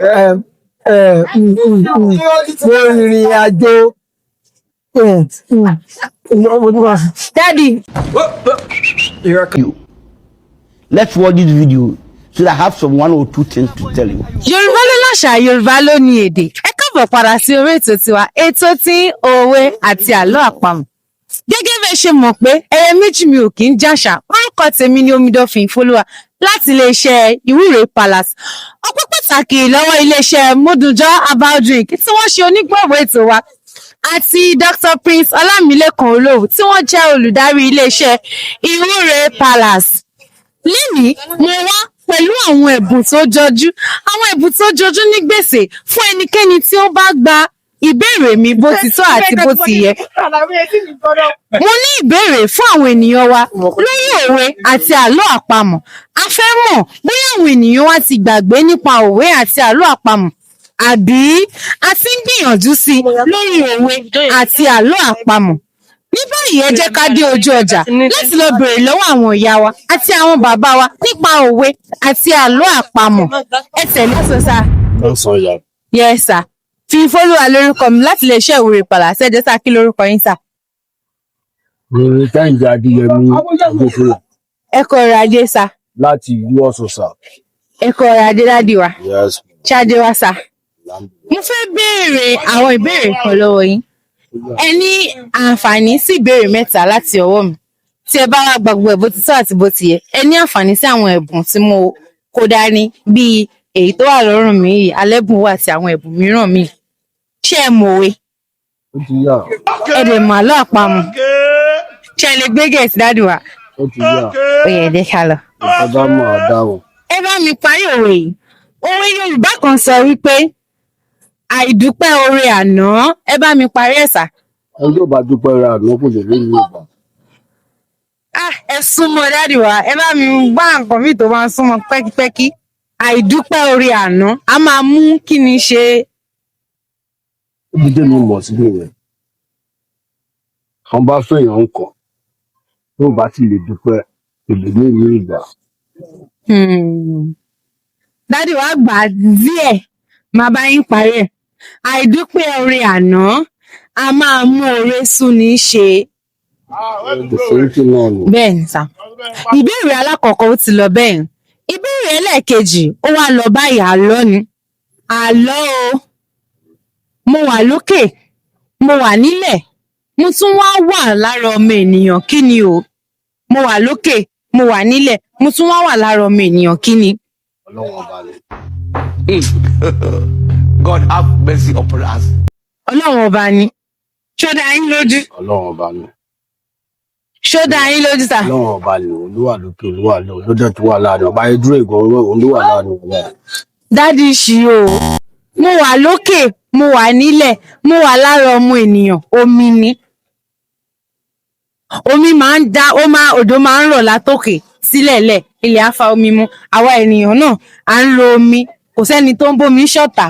Ẹ mo rìnrìn àjò. Daddy. You. Let's watch this video so that I have some one or two things to tell you. Yorùbá ló láṣà, Yorùbá ló ní èdè. Ẹ káàbọ̀ padà sí orí ètò tiwa, ètò tí òwe àti àlọ́ àpamọ̀. Gẹ́gẹ́ bẹ́ẹ̀ ṣe mọ̀ pé ẹyẹ méjì mi ò kì í jàṣà, orúkọ tèmi ni Omidan Fìyìfólúwa láti iléeṣẹ́ Ìwúre Palace. Ọpẹ́ pàtàkì lọ́wọ́ iléeṣẹ́ Mọ́dúnjọ́ herbal drink tí wọ́n ṣe onígbọ̀wọ́ ètò wa àti Dr. Prince Ọlámilẹ́kan Olówu tí wọ́n jẹ́ olùdarí iléeṣẹ́ Ìwúre Palace. Lénìí, mo wá pẹ̀lú àwọn ẹ̀bùn tó jọjú, àwọn ẹ̀bùn tó jọjú ní gbèsè fún ẹnikẹ́ni tí ó bá gba ìbéèrè mi bó ti tọ́ àti bó ti yẹ. Mo ní ìbéèrè fún àwọn ènìyàn wa lórí òwe àti àlọ́ àpamọ̀. A fẹ́ mọ̀ bóyá àwọn ènìyàn wa ti gbàgbé nípa òwe àti àlọ́ àpamọ̀ àbí a ti ń gbìyànjú sí i lórí òwe àti àlọ́ àpamọ̀. Ní báyìí, ẹ jẹ́ ká dé ojú ọjà láti lọ béèrè lọ́wọ́ àwọn ìyá wa àti àwọn bàbá wa nípa òwe àti àlọ́ àpamọ̀. Ẹ tẹ̀lé sọ sá. Lọ́sàn-án ìyá. Yes sir. Fìyìfólúwa lórúkọ mi láti iléeṣẹ́ Ìwúre Palace. Ẹ jẹ́ sá, kí lórúkọ yín sà? Ní Kẹ́hìndé Adéyẹmí Adéfúlà. Ẹ kú ọrọ̀ ajé sà. Láti ìlú Ọ̀ṣọ̀ṣà. Ẹ kú ọrọ̀ ajé, daddy wa. Yes. Ṣáájú wa sà. Mo fẹ́ béèrè àwọn ìbéèrè kan lọ́wọ́ yín. Ẹ ní àǹfààní sí ìbéèrè mẹ́ta láti ọwọ́ mi. Tí ẹ bá wá gba gbogbo ẹ̀ bó ti tọ́ àti bó ti yẹ, ẹ ní àǹfààní sí àwọn ẹ̀bùn tí mo kó dání, bíi èyí tó wà lọ́rùn mi yìí, alẹ́bùn wà àti àwọn ẹ̀bùn mìíràn míì. Ṣé ẹ mọ̀wé? Ó ti yá. Ẹ dẹ̀ mọ̀ àlọ́ àpamọ̀? Ṣé ẹ lè gbé gẹ̀ẹ́sì, daddy wa? Ó ti yá. Ó yẹ, ẹ jẹ́ ká lọ. Nǹkan bá mọ̀ ọ́ dáhùn. Ẹ bá mi parí òwe yìí. Òwe Yorùbá kan sọ wípé àìdúpẹ́ oore àná. Ẹ bá mi parí ẹ̀ sà. Ẹni tó bá dúpẹ́ ra àná kò lè rí ìlú ìgbà. Ah, ẹ súnmọ́, daddy wa. Ẹ bá mi gbá nǹkan mi tó máa ń súnmọ́ pẹ́kípẹ́kí. Àìdúpẹ́ oore àná a máa mú kí ni ṣe? Ibi tẹ́mi mọ̀ sí nìyẹn. Wọ́n bá fẹ́yàn ń kọ̀ tó bá sì lè dúpẹ́, kò lè ní ìlú ìgbà. Daddy wa, gbà á díẹ̀, máa bá yín parí ẹ̀. Àìdúpẹ́ oore àná a máa mú oore súni ṣe. Ìforíkì náà nù. Bẹ́ẹ̀ ni sà. Ìbéèrè alákọ̀ọ́kọ́, ó ti lọ bẹ́ẹ̀. Ìbéèrè ẹlẹ́ẹ̀kejì, ó wá lọ báyìí. Àlọ́ ni àlọ́ o. Mo wà lókè, mo wà nílẹ̀, mo tún wá wà lára ọmọ ènìyàn. Kí ni o? Mo wà lókè, mo wà nílẹ̀, mo tún wá wà lára ọmọ ènìyàn. Kí ni? Ọlọ́wọ́n ọba ni. God have mercy upon us. Ọlọ́run ọba ni. Ṣó dá yín lójú? Ọlọ́run ọba ni. Ṣó dá yín lójú sà? Ọlọ́run ọba ni. Òun ló wà lókè, òun ló wà lókè, ló dẹ̀ tó wà láàrin ọba yẹn dúró ìgò, òun ló wà láàrin ọba. Daddy ṣì o. Mo wà lókè, mo wà nílẹ̀, mo wà lára ọmọ ènìyàn. Omi ni. Omi máa ń dá, ó máa, òjò máa ń rọ̀ látòkè sílẹ̀lẹ̀, ilẹ̀ á fa omi mu. Àwa ènìyàn náà à ń lo omi, kò sẹ́ni tó ń bómi ṣọ̀tá.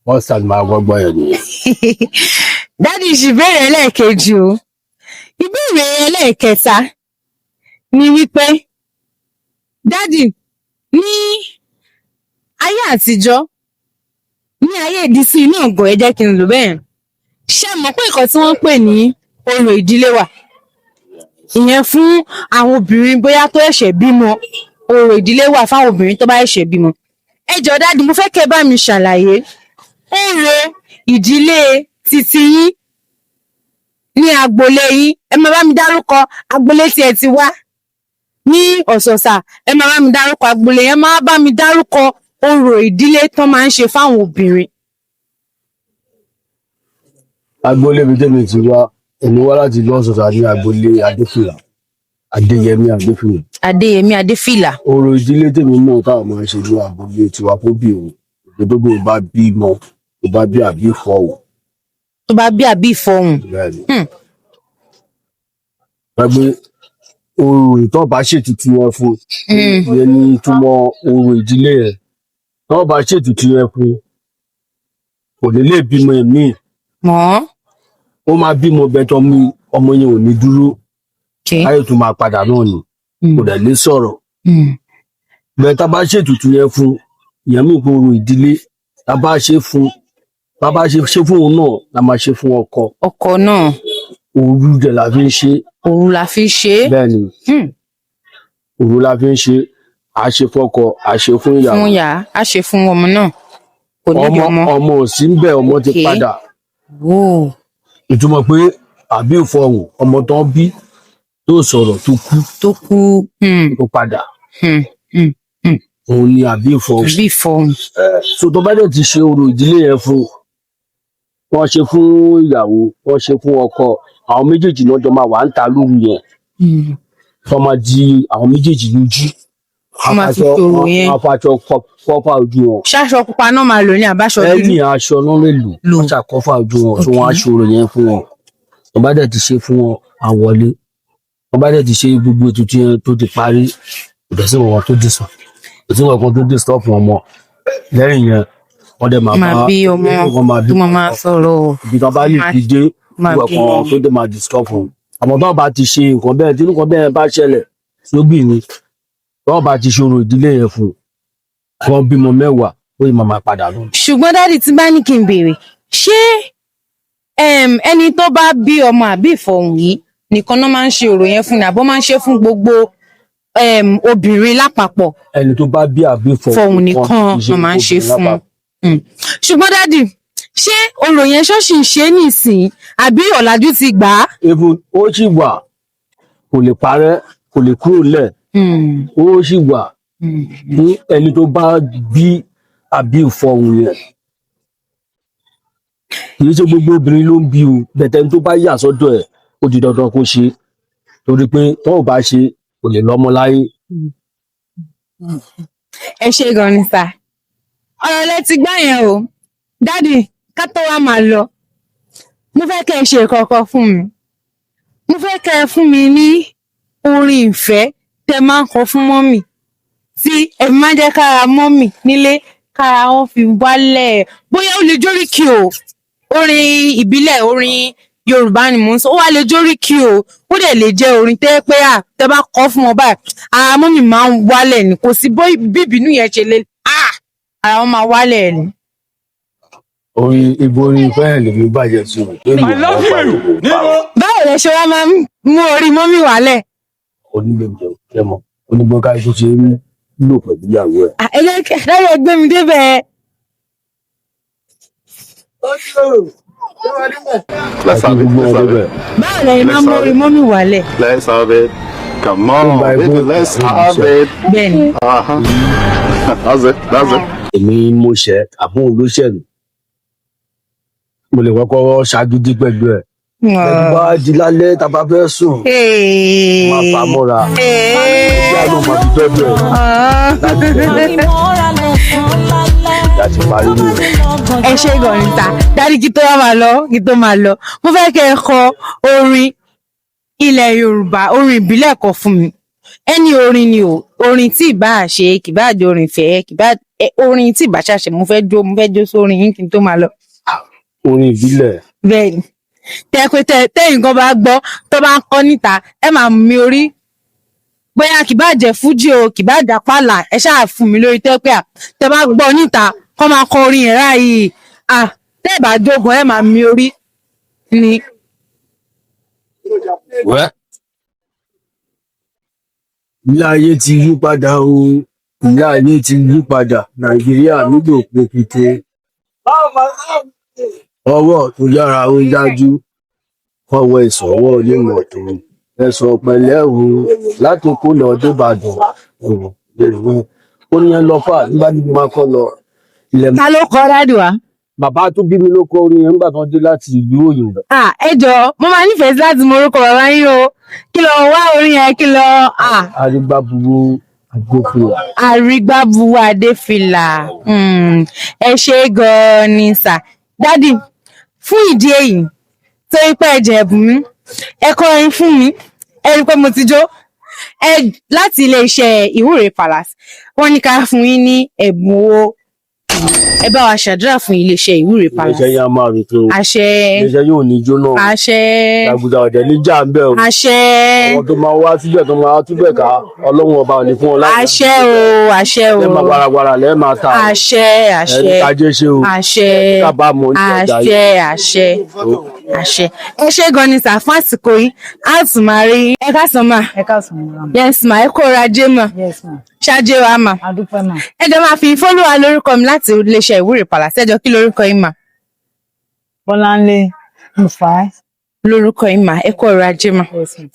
Wọ́n sàn máa gbọ́gbọ́ yẹn nìyẹn. Daddy ṣì, ìbéèrè ẹlẹ́ẹ̀kejì o. Ìbéèrè ẹlẹ́ẹ̀kẹta ni wípé, daddy, ní ayé àtijọ́, ní ayé ìdísí inú ọ̀gàn, ẹ jẹ́ kí n lò bẹ́ẹ̀, ṣé ẹ mọ̀ pé nǹkan tí wọ́n ń pè ní orò ìdílé wà? Ìyẹn fún àwọn obìnrin bóyá tó ṣẹ̀ṣẹ̀ bímọ. Orò ìdílé wà fáwọn obìnrin tó bá ṣẹ̀ṣẹ̀ bímọ. Ẹ jọ̀ọ́ daddy, mo fẹ́ kẹ́ ẹ bá mi ṣàlàyé orò ìdílé titi yín ní agboolé yín. Ẹ máa bá mi dárúkọ agboolé tí ẹ ti wá ní Ọ̀sọ̀sà. Ẹ máa bá mi dárúkọ agboolé yẹn, máa bá mi dárúkọ orò ìdílé tó máa ń ṣe fáwọn obìnrin. Agboolé mi tẹ́mi ti wá, èmi wá láti ìlú Ọ̀ṣọ̀ṣà ní agboolé Adéfìlà, Adéyẹmí Adéfìlà. Adéyẹmí Adéfìlà. Orò ìdílé tèmi mọ̀ táwọn máa ń ṣe ní agboolé tiwa kó bí òun ìgbé tó bá bímọ, tó bá bí àbí fọwọ́. Tó bá bí àbí ìfọhùn. Bẹ́ẹ̀ni. Gbàgbé orò ìtọ́ bá ṣètùtù yẹn fún ìyẹn ní ìtumọ̀ orò ìdílé yẹn. Tọ́ bá ṣètùtù yẹn fún, kò ní lè bímọ ẹ̀mí. Mọ́. Ó máa bímọ bẹ́ẹ̀ tó mú ọmọ yẹn ò ní dúró. Ayé tó máa padà náà ni, kò dẹ̀ lè sọ̀rọ̀. Bẹ́ẹ̀ tá a bá ṣètùtù yẹn fún ìyẹn mú pé orò ìdílé Tá a bá ṣe fún, tá a bá ṣe ṣe fún òun náà la máa ṣe fún ọkọ. Ọkọ náà. Òru dẹ̀ la fi ń ṣe. Òru la fi ṣe é. Bẹ́ẹ̀ ni. Òru la fi ń ṣe. A ṣe fọ́kọ, a ṣe fún ìyàwó. Fún ìyá, á ṣe fún ọmọ náà, kò ní Ọmọ ọmọ. Ọmọ ò sí ń bẹ̀, ọmọ ti padà. Ìtumọ̀ pé àbí ìfọhùn, ọmọ tó ń bí tó sọ̀rọ̀ tó kú, Tó kú. tó padà, òun ni àbí ìfọhùn. Àbí ìfọhùn. So tó bá dẹ̀ ti ṣe orò ìdílé yẹn fún, wọ́n ṣe fún ìyàwó, wọ́n ṣe fún ọkọ, àwọn méjèèjì náà jọ máa wà ń ta lóru yẹn, tó máa di àwọn méjèèjì lójú. Wọ́n máa fi ṣòro yẹn. Wọ́n faṣọ cover ojú wọn. Ṣáṣọ pupa náà máa lò ní àbáṣọ dúdú? Ẹni aṣọ ló lè lò. Lò. Wọ́n ṣà cover ojú wọn tí wọ́n á ṣòro yẹn fún wọn. Tó bá dẹ̀ ti ṣe fún wọn, á wọlé. Tó bá dẹ̀ ti ṣe gbogbo ètùtù yẹn tó ti parí, kò dẹ̀ sí nǹkan tó dì sàn, kò sí nǹkan tó dì stop wọn mọ́. Lẹ́yìn yẹn, wọ́n dẹ̀ máa Máa bá bí ọmọ wọ́n máa bí tó máa máa sọ̀rọ̀. Ibi tó bá lè fi dé máa gbogbo bí ẹ̀kan ọmọ. tó dẹ̀ máa disturb wọn. Àmọ́ tó bá ti ṣe nǹkan bẹ́ẹ̀, tí nǹkan bẹ́ẹ̀ bá ṣẹlẹ̀ sóbì ni, tó bá ti ṣòro ìdílé yẹn fún wọn, bímọ 10, ó yìí máa máa padà lọ. Ṣùgbọ́n daddy, tí bá ní kí n béèrè, ṣé ẹni tó bá bí ọmọ àbí ìfọ̀hùn yìí nìkan náà máa ń ṣe orò yẹn fún ni, àbọ̀ máa ń ṣe fún gbogbo obìnrin lápapọ̀? Ẹni tó bá bí àbí fọ̀hùn nìkan náà máa ń ṣe fún. Ṣùgbọ́n daddy, ṣé orò yẹn ṣọ́ọ̀ṣì ń ṣe é nísìnyí, àbí ọ̀làjú ti gbà á? Even ó sì wà, kò lè parẹ́, kò lè kúrò lẹ̀. Ó sì wà fún ẹni tó bá bí àbí ìfọ̀hùn yẹn. Kì í ṣe gbogbo obìnrin ló ń bí o, bẹ̀tẹ̀ ẹni tó bá yà sọ́dọ̀ ẹ̀, ó di dandan kó ṣe, torí pé tó ò bá ṣe, kò lè lọ́mọ láyé. Ẹ ṣe gan ni sir. Ọ̀rọ̀ lẹ ti gbá yẹn o. Daddy, ká tó wá máa lọ, mo fẹ́ kẹ́ ẹ ṣe kọ̀ọ̀kan fún mi. Mo fẹ́ kẹ́ ẹ fún mi ní orin ìfẹ́ tẹ́ máa ń kọ fún mummy, tí ẹ máa ń jẹ́ kára mummy nílé, kára wọn fi wálẹ̀. Bóyá ó lè jóríkì o, orin ìbílẹ̀, orin Yorùbá ni mò ń sọ. Ó wá lè jóríkì o, ó dẹ̀ lè jẹ́ orin tẹ́ pé à tẹ́ bá kọ fún wọn báyìí, ara mummy máa ń wálẹ̀ ní. Kò sí bíbínú yẹn ṣe lè, ara wọn máa wálẹ̀ ni. Orin ibo, orin ìfẹ́ ẹ̀ lèmi bàjẹ́ sí o. I love you. Báwo lẹ ṣe wá máa ń mú orí mummy wálẹ̀? Onígbèjọ kẹmọ onígbọ̀nká ikú ṣe ń lò pẹ̀lú ìyàwó ẹ̀. Ẹ jẹ́ kí dáyọ̀ ẹ gbé mi débẹ̀. Let's have it. Gbogbo Let's ẹ̀ have débẹ̀. it. Báwo lẹ máa ń mú orí mummy wálẹ̀? Let's have it. Come on, Bye, baby. bye. Let's have it. Bẹ́ẹ̀ni. That's it. That's it. Èmi mo ṣẹ̀ àbúrò ló ṣẹ̀ mí, mo lè kọ́kọ́ ṣàgídí pẹ̀lú ẹ̀. Pẹ̀lú bá di lálẹ́, tá a bá fẹ́ sùn, máa fà á mọ́ra, ìyá ló máa fi tọ́jú ẹ̀ láti tẹ̀lé láti parí rẹ̀. Ẹ ṣe gan ni sir. Daddy, kí tó wá máa lọ, kí tó máa lọ, mo fẹ́ kẹ́ ẹ kọ orin ilẹ̀ Yorùbá, orin ìbílẹ̀ kan fún mi. Ẹni orin ni o, orin tí ìbá ṣe, kì bá jẹ́ orin ìfẹ́, kì bá orin tí ìbá ṣàṣẹ. Mo fẹ́ jó, mo fẹ́ jó sórin yín kí n tó máa lọ. Orin ìbílẹ̀? Bẹ́ẹ̀ ni, tẹ pé tẹ tẹ̀yin kan bá gbọ́, tó bá ń kọ níta, ẹ máa mi orí. Bóyá kì bá jẹ́ fújì o, kì bá jà pààlà, ẹ ṣáà fún mi lórí tẹ pé à tẹ bá gbọ́ níta, kọ́ máa kọ orin yẹn ráàyè, à tẹ́ ẹ bá jógun, ẹ máa mi orí ni. Wẹ́, ilé ayé ti yí padà o, ilé ayé ti yí padà. Nàìjíríà nílò pékété, ọwọ́ tó yára ó dájú, kọ̀wé ìsọ̀wọ́ onímọ̀ tó ẹ̀sọ̀ pẹ̀lẹ́ o, láti kó lọ débàdàn òwò lèrè. Ó ní ẹ lọ fà nígbà tí mo máa kọ́ lọ ilẹ̀. Ta ló kọ, daddy wa? Bàbá tó bí mi ló kọ orin yẹn nígbà tó dé láti ìlú òyìnbó. Ah, ẹ jọ̀ọ́, mo máa nífẹ̀ẹ́ sí láti mọ orúkọ bàbá yín o, kí lọ wá orin yẹn, kí lọ Arígbábuwó Adéfìlà. Àrígbábuwó Adéfìlà. Ẹ ṣe gan-an ni sir. Daddy, fún ìdí èyí torí pé ẹ jẹ̀bùn mi, ẹ kọrin fún mi, ẹ rí i pé mo ti jó ẹ láti iléeṣẹ́ Ìwúre Palace, wọ́n ní ká fún yín ní ẹ̀bùn owó. Ẹ bá wa ṣàdúrà fún iléeṣẹ́ Ìwúre Palace. Iléeṣẹ́ yẹn á máa rètò o. Àṣẹ. Iléeṣẹ́ yóò ní jóná o. Àṣẹ. Gbàgùdà ọ̀dẹ̀ níjà ń bẹ̀ o. Àṣẹ. Àwọn tó máa wá síbẹ̀ tó máa túbẹ̀ ká, Ọlọ́run ọba ò ní fún wọn láyé. Àṣẹ o, àṣẹ o. Lẹ́ẹ̀ máa warawara, lẹ́ẹ̀ máa ta o. Àṣẹ, àṣẹ. Ẹni tajé ṣe o. Àṣẹ. Kábàámọ̀ ní ọjà yìí. Àṣẹ, àṣẹ, àṣẹ. Ẹ ṣé gan ni sà fún àsìkò yìí, á tún máa rí yín. Ẹ káàsán mà. Ẹ káàsán ma. Yes ma, ẹ kóra ajé mà. Yes ma. Ṣáájú wa mà. A dúpẹ́ ma. Ẹ jọ máa fi fọ́lùwà lórúkọ mi láti iléeṣẹ́ Ìwúre Palace. Ẹ jọ, kí lórúkọ yín mà? Bọ́láńlé Rufai. Lórúkọ yín mà, ẹ kú ọrọ̀ ajé mà. Yes ma.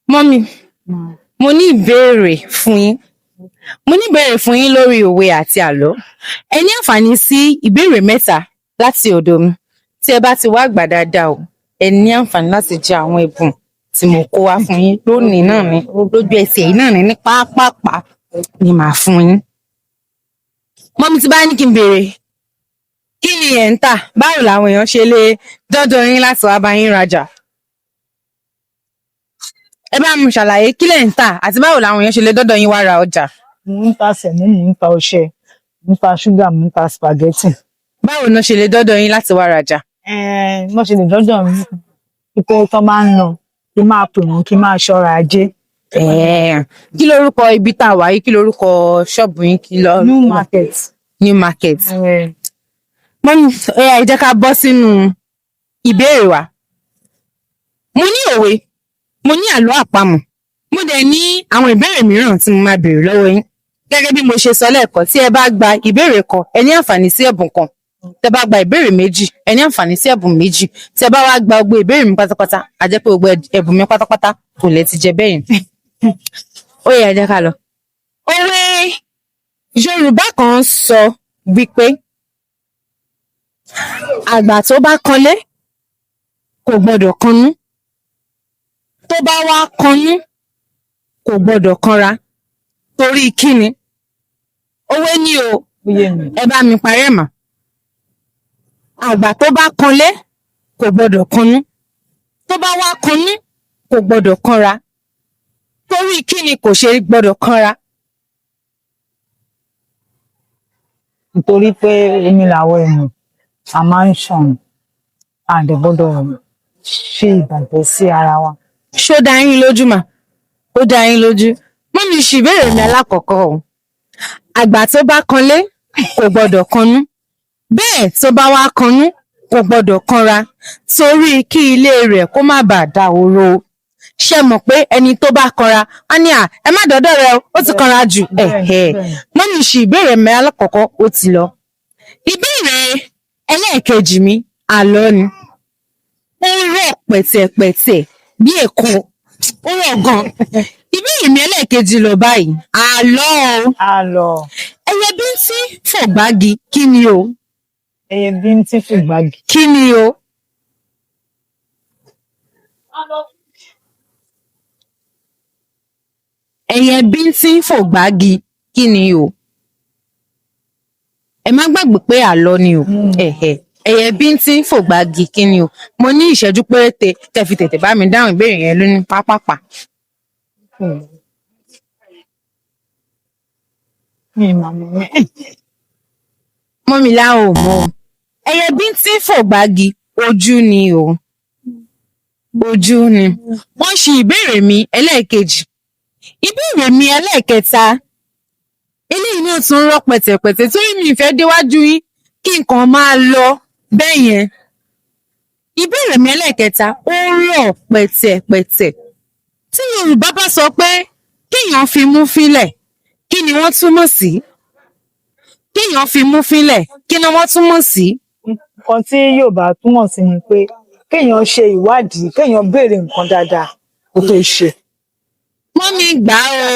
Mummy, Ma. mo ní ìbéèrè fún yín. Mo ní ìbéèrè fún yín lórí òwe àti àlọ́. Ẹ ní àǹfààní sí ìbéèrè mẹ́ta láti ọ̀dọ̀ mi. Tí ẹ bá ti wá gbà dáadáa o, ẹ ní àǹfààní láti jẹ àwọn ẹ̀bùn tí mo kó wá fún yín lónìí náà ní lójú ẹsẹ̀ yìí náà ní pápápá ni màá fún yín. Mummy, tí bá ní kí n béèrè, kí ni ẹ̀ ń tà? Báwo làwọn èèyàn ṣe lè dọ́dọ̀ yín láti wá bá yín rajà? Ẹ bá mi ṣàlàyé kí lẹ̀ ń tà àti báwo làwọn èèyàn ṣe lè dọ́dọ̀ yín wá ra ọjà. Mò ń ta semo, mò ń ta ọṣẹ, mò ń ta ṣúgà, mò ń ta spaghetti. Báwo náà ṣe lè dọ́dọ̀ yín láti wá rajà? Wọ́n ṣe lè dọ́dọ̀ mi pé tó máa ń lọ, kí n máa pè wọ́n, kí n máa ṣọ́ra ajé. Kí lorúkọ ibi tá a wà yìí? Kí lorúkọ ṣọ́ọ̀bù yín? Kí lọ? New Market. New Market. Mummy, ẹ jẹ́ ká bọ́ sínú ìbéèrè wa. Mo ní òwe, mo ní àlọ́ àpamọ̀, mo dẹ̀ ní àwọn ìbéèrè mìíràn tí mo máa béèrè lọ́wọ́ yín. Gẹ́gẹ́ bí mo ṣe sọ lẹ́ẹ̀kan, tí ẹ bá gba ìbéèrè kan, ẹ ní àǹfààní sí ẹ̀bùn kan. Tẹ́ bá gba ìbéèrè méjì, ẹ ní àǹfààní sí ẹ̀bùn méjì. Tí ẹ bá wá gba gbogbo ìbéèrè mi pátápátá, a jẹ́ pé gbogbo ẹ̀bùn mi pátápátá kò lè ti jẹ bẹ́ẹ̀ yẹn. Ó yẹ, ẹ jẹ́ ká lọ. Òwe Yorùbá kan sọ wípé àgbà tó bá kanlé kò gbọdọ̀ kanú, tó bá wá kanú kò gbọdọ̀ kanra. Torí kíni? Òwe ni o. Ó yé mi. Ẹ bá mi parí ẹ̀ mà. Àgbà tó bá kanlé kò gbọdọ̀ kanú, tó bá wá kanú kò gbọdọ̀ kanra. Torí kíni kò ṣe gbọdọ̀ kanra? Nítorí pé omi làwọn èèyàn a máa ń ṣàn, a dẹ̀ gbọ́dọ̀ ṣe ìbàjẹ́ sí ara wa. Ṣó dá yín lójú mà? Ó dá yín lójú? Mummy, ṣì ìbéèrè mi alákọ̀ọ́kọ́ o. Àgbà tó bá kanlé kò gbọdọ̀ kanú, bẹ́ẹ̀ tó bá wá kanú kò gbọdọ̀ kanra, torí kí ilé rẹ̀ kó má bàa dahoro. Ṣe mọ̀ pé ẹni tó bá kanra á ní à ẹ má dọ́dọ̀ rẹ o, ó ti kanra jù. Ẹ̀hẹ̀, mummy, ṣì ìbéèrè mi alákọ̀ọ́kọ́, ó ti lọ. Ìbéèrè ẹlẹ́ẹ̀kejì mi, àlọ́ ni. Ó rọ̀ pẹ̀tẹ̀pẹ̀tẹ̀ bí èkó, ó rọ̀ gan. Ìbéèrè mi ẹlẹ́ẹ̀kejì lọ báyìí, àlọ́ o. Àlọ́. Ẹyẹ bíntín fò gbági, kí ni o? Ẹyẹ bíntín fò gbági. Kí ni o? Ẹyẹ bíntín fò gbági, kí ni o? Ẹ má gbàgbé pé àlọ́ ni o. Ẹ̀hẹ̀, ẹyẹ bíntín fò gbági, kí ni o? Mo ní ìṣẹ́jú péréte kẹ́ fi tètè bá mi dáhùn ìbéèrè yẹn lóní pápápá. Mi ì màmú mi. Mummy láwọn ò mọ̀. Ẹyẹ bíntín fò gbági, ojú ni o, ojú ni. Wọ́n ṣe ìbéèrè mi ẹlẹ́ẹ̀kejì. Ìbéèrè mi ẹlẹ́ẹ̀kẹta, eléyìí náà tún rọ́ pẹ̀tẹ̀pẹ̀tẹ̀, torí mi ìfẹ́ déwájú yín kí nǹkan máa lọ bẹ́ẹ̀ yẹn. Ìbéèrè mi ẹlẹ́ẹ̀kẹta, ó rọ̀ pẹ̀tẹ̀pẹ̀tẹ̀. Tí Yorùbá bá sọ pé kéèyàn fi mú fílẹ̀, kí ni wọ́n túmọ̀ sí? Kéèyàn fi mú fílẹ̀, kí ni wọ́n túmọ̀ sí? Nǹkan tí Yorùbá túmọ̀ sí ni pé kéèyàn ṣe ìwádìí, kéèyàn béèrè nǹkan dáadáa kó tó ṣe. Mummy gbà o,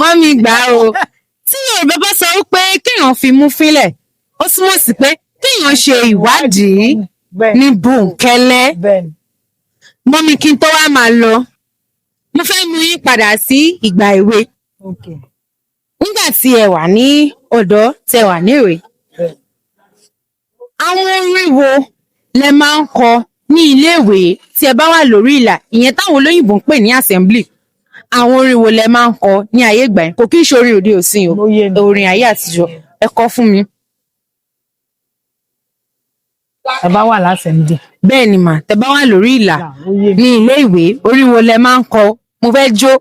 mummy gbà o. Tí Yorùbá bá sọ pé kéèyàn fi mú fílẹ̀, ó túmọ̀ sí pé kéèyàn ṣe ìwádìí ní bòńkẹ́lẹ́. Bẹ́ẹ̀ni. Mummy, kí n tó wá máa lọ, mo fẹ́ mú yín padà sí ìgbà èwe, nígbà tí ẹ wà ní ọ̀dọ́, tẹ wà ní èwe. Àwọn orin wo lẹ máa ń kọ ní iléèwé tí ẹ bá wà lórí ìlà, ìyẹn táwọn olóyìnbó ń pè ní assembly? Àwọn orin wo lẹ máa ń kọ ní ayé ìgbà yẹn? Kò kí ń ṣe orin òde òsín o, orin ayé àtijọ́. Ẹ kọ fún mi. Ẹ bá wà lásẹ̀ndì. Bẹ́ẹ̀ ni mà, tẹ bá wà lórí ìlà Ó yé mi. ní ilé ìwé, orin wo lẹ máa ń kọ? Mo fẹ́ jó.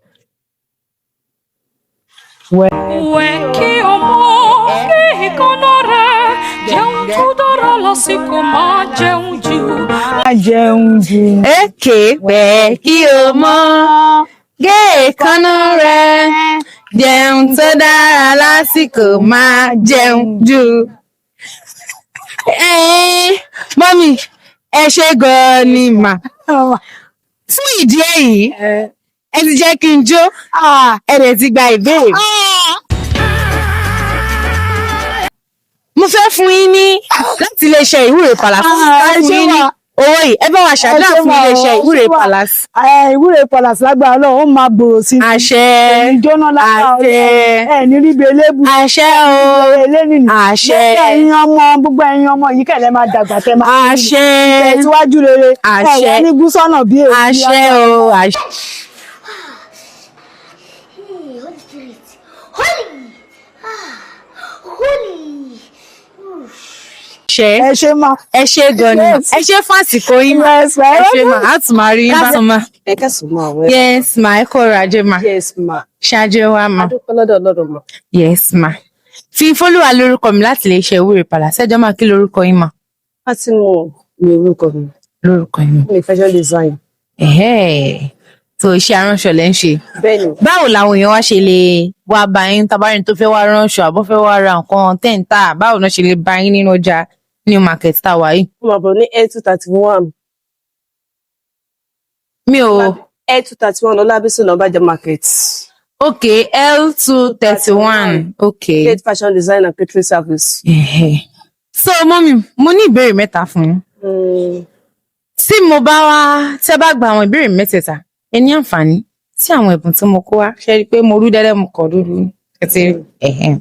Wẹ́ Wẹ̀ kí o mọ́ kí ìkànnà rẹ̀ jẹun tó dára lásìkò máa jẹun jù. Má jẹun jù. Èké pẹ̀ kí o mọ́ gé èékánná rẹ, jẹun tó dára lásìkò máa jẹun jù. Mọ́mì, ẹ ṣé gan-an ni mà. Fún ìdí èyí, ẹ ti jẹ́ kí n jó, ẹ dẹ̀ ti gba ìbéèrè. Mo fẹ́ fún yín ní láti iléeṣẹ́ Ìwúre Palace. Ah, ẹ Fún ṣé yín ní wà. owó yìí, ẹ bá wa ṣàdúrà Ẹ ṣé fún mà o, iléeṣẹ́ ẹ Ìwúre ṣé mà. Palace. Ìwúre Palace lágbára Ọlọ́run, ó máa gbòòrò sí i. Àṣẹ. Èyí jóná lágbára Àṣẹ. Ọlọ́run. Ẹ ní ríbi elébù. Àṣẹ o. Elénìní. Àṣẹ. Gbogbo ẹ̀yin ọmọ, gbogbo ẹ̀yin ọmọ yìí kẹ̀lẹ́ máa dàgbà tẹ́ máa. Àṣẹ. Tẹ̀síwájú rere. Àṣẹ. Ẹ wá ní gúsọ́nà bí èyí. Àṣẹ o. Àṣẹ. Hey, Holy Spirit. Holy! Ah, holy! Ẹ ṣé mà. Ẹ ṣé gan ni. Ẹ ṣé fún àsìkò yín mà. Yes, ma. Ẹ ṣé mà, á tún máa rí yín bá ma. Ẹ kẹsàn máa wẹ. Yes ma, ẹ kó ọrọ̀ ajé ma. Yes ma. Ṣáájú wa ma. Adúpẹ́ lọ́dọ̀ Ọlọ́run ma. Yes ma. Fi Fólúwa lórúkọ mi láti lè ṣe Ìwúre Palace. Ẹjọ́ máa kí lórúkọ yín mà. Fatima ni orúkọ mi. Lórúkọ yín mà. Mi fashion design. Ẹ̀hẹ́. Tó iṣẹ́ aránṣọ lẹ́ ń ṣe. Bẹ́ẹ̀ni. Báwo làwọn èèyàn wá ṣe lè wá bá yín tabarin tó fẹ́ wá ránṣọ àbọ̀ fẹ́ wá ra nǹkan tẹ́ǹtà, báwo náà ṣe lè bá yín nínú ọjà New Market tá a wà yìí? Mo máa bọ̀ ní L231. Mi ò. L231 Ọlábísí Ọ̀nàbàjọ́ Market. Ok, L231. Ok. Kate fashion design and catering service. Ẹ̀hẹ́. So mọ́mí, mo ní ìbéèrè mẹ́ta fún yín. Tí mo bá wá, tí ẹ bá gba àwọn ìbéèrè mẹ́tẹ̀ẹ̀ta, ẹ ní àǹfààní sí àwọn ẹ̀bùn tí mo kó wá. Ṣe rí i pé mo rú dẹ́dẹ́, mo kọ̀ dúdú ni. Ẹ ti rí. Ẹ̀hẹ́.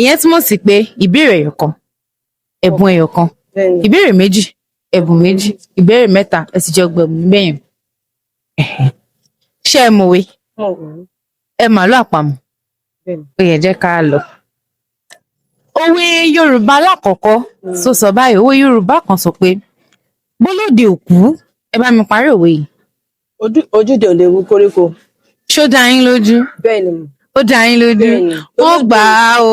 Ìyẹn túmọ̀ sí pé ìbéèrè ẹyọ kan, ẹ̀bùn ẹyọ kan. Bẹ́ẹ̀ni. Ìbéèrè méjì, ẹ̀bùn méjì. Ìbéèrè mẹ́ta, ẹ sì jọ gbẹ̀bùn bẹ́yẹn. Ẹ̀hẹ́. Ṣé ẹ mọ̀wé? Ẹ màlúù àpamọ̀? Bẹ́ẹ̀ni. Ó yẹ, jẹ́ ká lọ. Òwe Yorùbá lákọ̀ọ́kọ́ tó sọ báyìí, òwe Yorùbá kan sọ pé bólóde òkú, ẹ bá mi parí òwe yìí. Ojúde ò lè wú koríko. Ṣó dá yín lójú? Bẹ́ẹ̀ni. Ó dá yín lójú? Bẹ́ẹ̀ni. Ó gbà á o.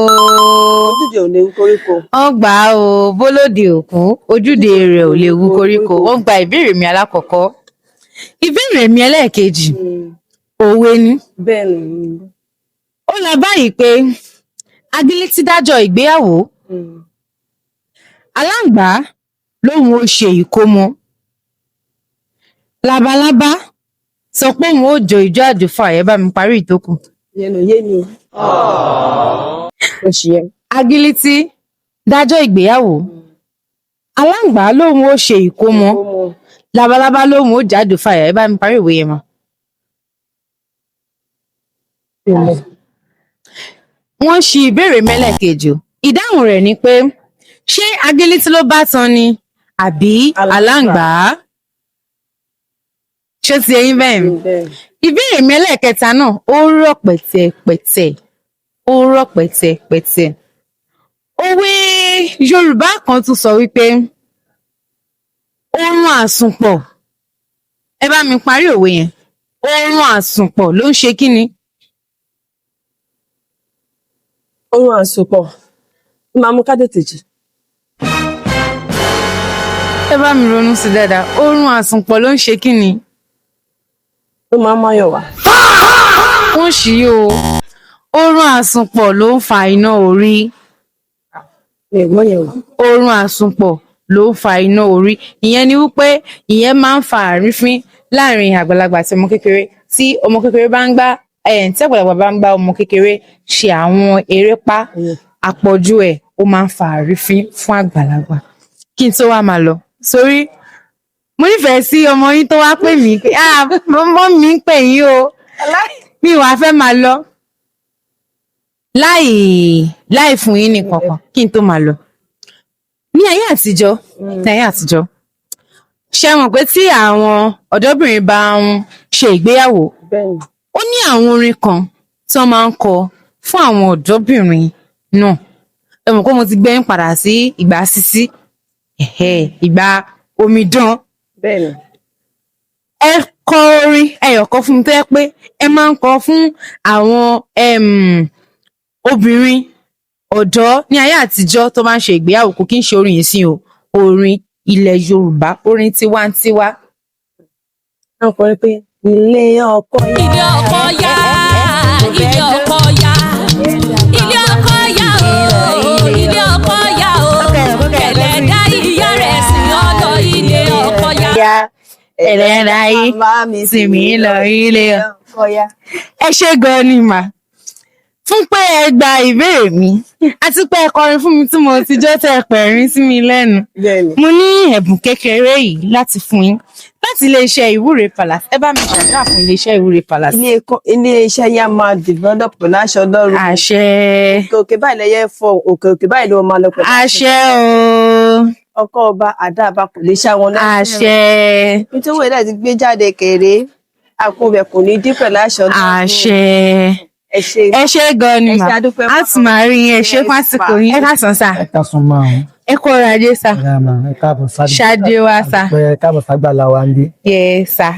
Ojúde ò lè wú koríko. Ó gbà á o, bólóde òkú, ojúde rẹ̀ ò lè wú koríko. Ó gba ìbéèrè mi alákọ̀ọ́kọ́. Ìbéèrè mi ẹlẹ́ẹ̀kejì, òwe ni. Bẹ́ẹ̀ni. Ó lọ báyìí pé agilítí dájọ́ ìgbéyàwó, aláǹgbá lòun ó ṣe ìkómọ, labalábá sọ pé òun ó jó ijó àjòfà. Ẹ bá mi parí ìtókù. Ìyẹn ò yé mi o. Ó ṣì yẹ. Agilítí dájọ́ ìgbéyàwó, aláǹgbá lòun ó ṣe ìkómọ, labalábá lòun ó jáde fàyà. Ẹ bá mi parí ìwé yẹn mọ. Wọ́n ṣí ìbéèrè mẹ́lẹ̀kejì o. Ìdáhùn rẹ̀ ni pé ṣé agilítí ló bá tan ni àbí aláǹgbá? Ṣé ti eyín bẹ́ẹ̀ ni? Ìbéèrè mi ẹlẹ́ẹ̀kẹta náà, ó rọ̀ pẹ̀tẹ̀pẹ̀tẹ̀, ó rọ̀ pẹ̀tẹ̀pẹ̀tẹ̀. Òwe Yorùbá kan tún sọ wípé oorun àsùnpọ̀, ẹ bá mi parí òwe yẹn. Oorun àsùnpọ̀ ló ń ṣe kí ni? Oorun àsùnpọ̀ máa mú ká tètè jí. Ẹ bá mi ronú sí dáadáa, oorun àsùnpọ̀ ló ń ṣe kí ni? Ó máa ń máyọ̀ wá. Wọ́n ṣì í o. Oorun àsùnpọ̀ ló ń fa iná orí. Mi ò gbọ́ yẹn o. Oorun àsùnpọ̀ ló ń fa iná orí. Ìyẹn ni wípé ìyẹn máa ń fa àrífín láàrin àgbàlagbà àti ọmọ kékeré. Tí ọmọ kékeré bá ń gbá tí àgbàlagbà bá ń bá ọmọ kékeré ṣe àwọn erépá, àpọ̀jù ẹ̀ ó máa ń fa àrífín fún àgbàlagbà. Kí n tó wá máa lọ, sórí mo nífẹ̀ẹ́ sí ọmọ yín tó wá pè mí pé, ah, mọ́ mi ń pè yín o, mi wàá fẹ́ máa lọ láì láì fún yín ní kankan. Kí n tó máa lọ, ní ayé àtijọ́, ṣe mọ̀ pé tí àwọn ọ̀dọ́bìnrin bá ń ṣe ìgbéyàwó, Bẹ́ẹ̀ni. ó ní àwọn orin kan tí wọ́n máa ń kọ fún àwọn ọ̀dọ́bìnrin. Náà ẹ mọ̀ pé mo ti gbé yín padà sí ìgbà sísí, ẹ̀hẹ́, ìgbà omidan. Bẹ́ẹ̀ni. Ẹ kọ orin ẹyọ̀kan fún mi tó yẹ pé ẹ máa ń kọ fún àwọn obìnrin ọ̀dọ́ ní ayé àtijọ́ tó máa ń ṣe ìgbéyàwó. Kò kí ń ṣe orin yìí sí o, orin ilẹ̀ Yorùbá, orin tiwantiwa. Wọ́n kọrin pé ilé ọkọ yá. Ilé ọkọ yá, ilé ọkọ yá, ilé ọkọ yá o, ilé ọkọ yá o, kẹlẹ̀dá ìyá rẹ̀ sí ọ̀dọ̀ ilé ọkọ yá. Ẹlẹ́dàá yìí Màmá mi sì mí lọ ilé ọkọ yá. Ẹ ṣé gan ni mà fún pé ẹ gba ìbéèrè mi àti pé ẹ kọrin fún mi tí mo ti jọ́ tẹ pẹ̀rín sí mi lẹ́nu. Bẹ́ẹ̀ni. Mo ní ẹ̀bùn kékeré yìí láti fún yín láti iléeṣẹ́ Ìwúre Palace. Ẹ bá mi ṣàdúrà fún iléeṣẹ́ Ìwúre Palace. Ilé iṣẹ́ yá máa develop láṣọ Ọlọ́run. Àṣẹ. Òkè òkè báyìí lẹyẹ fọ, òkè òkè báyìí ló máa lọ pẹ̀lú. Àṣẹ o. Ọkọ ọba àdàbà kò lè ṣá wọn lẹ́sẹ̀. Àṣẹ. Nítorí owó ti gbé jáde kéré, àkóbẹ̀ kò ní dín pẹ̀lú àṣẹ Ọlọ́run. Àṣẹ. Ẹ ṣé. Ẹ ṣé gan ni Ẹ mà. ṣé, a dúpẹ́. Á tún máa rí yín. Ẹ ṣé fásitì yín. Ẹ káàsán sà. Ẹ káàsán máa ń. Ẹ kú ọrọ̀ ajé sà. Ẹ káàbọ̀ sáà. Ṣadé wá sà. Ẹ káàbọ̀ ságbàlá wa ń bí. Yes sà.